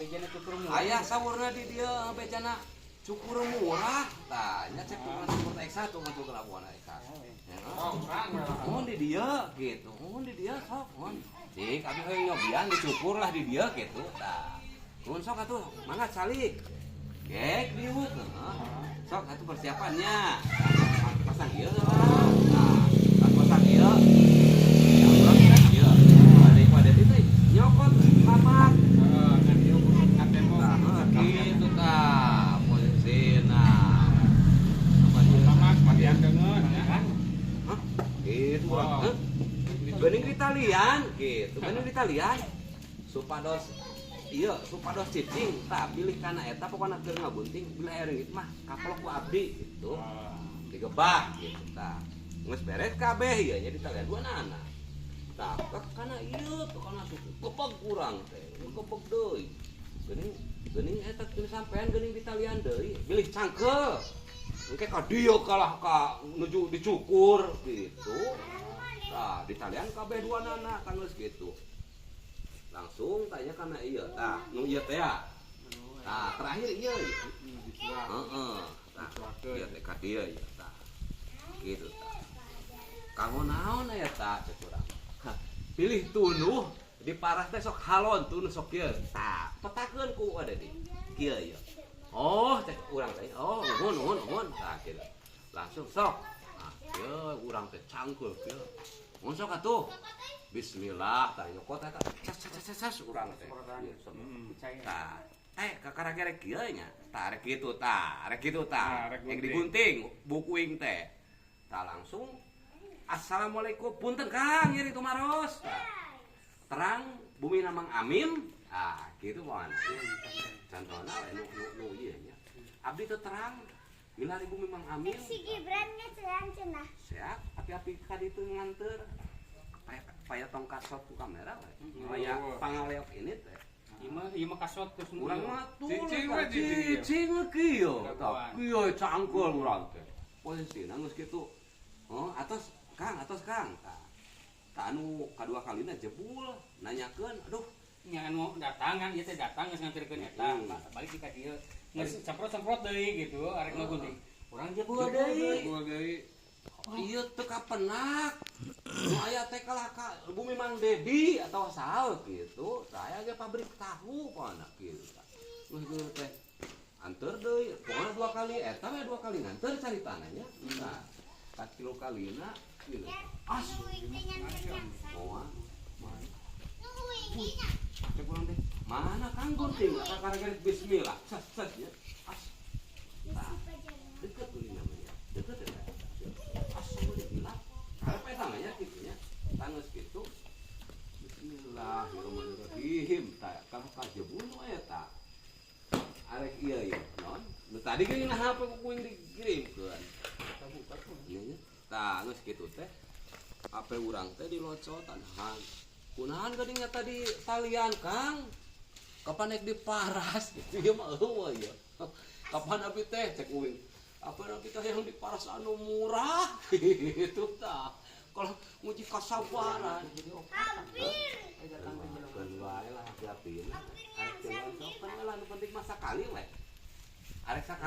Bejana cukur murah. Aya saurna di dieu bejana cukur murah. Tah, nya cek tukang cukur teh X1 tukang labuan X1. Oh, kurang. Mohon di dieu gitu. Mohon di dieu sok, mohon. Cik, abi hoyong nyobian dicukur lah di dieu gitu. Tah. Nuhun sok atuh, mangga calik. Gek diut. Sok atuh persiapannya. Tah, pasang ieu lah. Tah, pas pasang ieu. Ya, urang kan ieu. Daripada itu nyokot lapak. Heeh, kan ieu ka tembok. Nah, gitu tah posisina. Apa dia? Lamak bagian deungeun ya. Hah? Gitu urang. Wow. Hah? Geuning ditalian gitu, geuning ditalian. Supados iya, supados cicing, tah bilih kana eta pokona keur ngagunting, bilih aya reungit mah kaplok ku abdi gitu. Digebah gitu tah. Geus beres kabeh ieu nya ditalian dua nana. Tah, kana ieu tuh kana suku gebeg urang teh, gebeg deui. Geuning geuning eta teu sampean geuning ditalian deui, bilih cangkeul. Engke ka dieu kalah ka nuju dicukur gitu. Tah, ditalian kabeh dua nana tanggeus gitu. Langsung tanya kana ieu, tah, nu ieu teh ya. Tah, terakhir ieu. Heeh. Tah, ieu teh ka dieu ieu tah. Gitu tah. Kanggo naon aya tah cek urang. Hah, pilih tunduh di parah teh sok halon tunduh sok kieu. Tah, petakeun ku ada di. Kieu ieu. Oh, cek urang teh. Oh, nuhun nuhun nuhun. Tah kieu. Langsung sok. Nah, kieu urang teh cangkeul kieu. Mun sok atuh. Bismillah, tah nyokot eta. Cas cas cas cas urang teh. Tah, kakara gerek kieu nya. Tah rek kitu tah, rek kitu tah. Nah, rek Yang digunting buku uing teh. Tah langsung Assalamualaikum, punten Kang, ieu tumaros. Tah, terang bumi Mang Amin. Ah, gitu pokona. Contohna we nu nu nu ieu nya. Abdi teu terang milari bumi Mang Amin. Si Gibran ngeceran cenah. Sehat, api-api ka ditu nganteur. Paya paya tongkat shot ku kamera we. Paya pangaleok ini teh. Ieu mah kasot terus. Urang mah tuh Cicing we, cicing ieu. cicing we kieu. Tah, Jagoan. kieu cangkeul urang teh. Posisina geus kitu. Oh, atos Kang, atos Kang. Tah. Tah anu kadua kalina jebul nanyakeun, aduh, Nya anu datang kan ieu teh datang geus nganterkeun eta. Balik di ka dieu. Geus semprot-semprot deui gitu arek ngagunting. Urang jebul deui. Jebul deui. Ieu teu kapenak. Nu aya teh kalah ka bumi Mang Dedi atau saha gitu. Saya ge pabrik tahu pokona kieu. Geus geus teh anteur deui, pokona dua kali eta we dua kali nganteur caritana nya. Nah, katilu kalina kieu. As, Nu uing teh nyanter. Moal. Mana? Nu uing teh nya. Cek urang teh. Mana Kang gunting? Kakara bismillah. Sas sas ya. As, Bisi pajalan. deket tuh namanya. Deket ya. As bismillah. Karep eta mah nya kitu nya. Tanggeus kitu. Bismillahirrahmanirrahim. Tah kalau kajebul nu eta. Arek ieu ieu non. Nu tadi geuning nah HP ku kuing dikirimkeun. Ieu nya. Tah geus kitu teh. HP urang teh dilocotan han. Kunaon geuning nya tadi talian Kang? Kapan naik diparas gitu ya mah eueuh ya. Kapan abi teh cek uing. Apa abi teh yang diparas anu murah gitu tah. Kalau nguji kasabaran. Hampir. Keun wae lah hati-hati. Arek jalan sok kan lah nu penting mah sakali we. Arek sakali.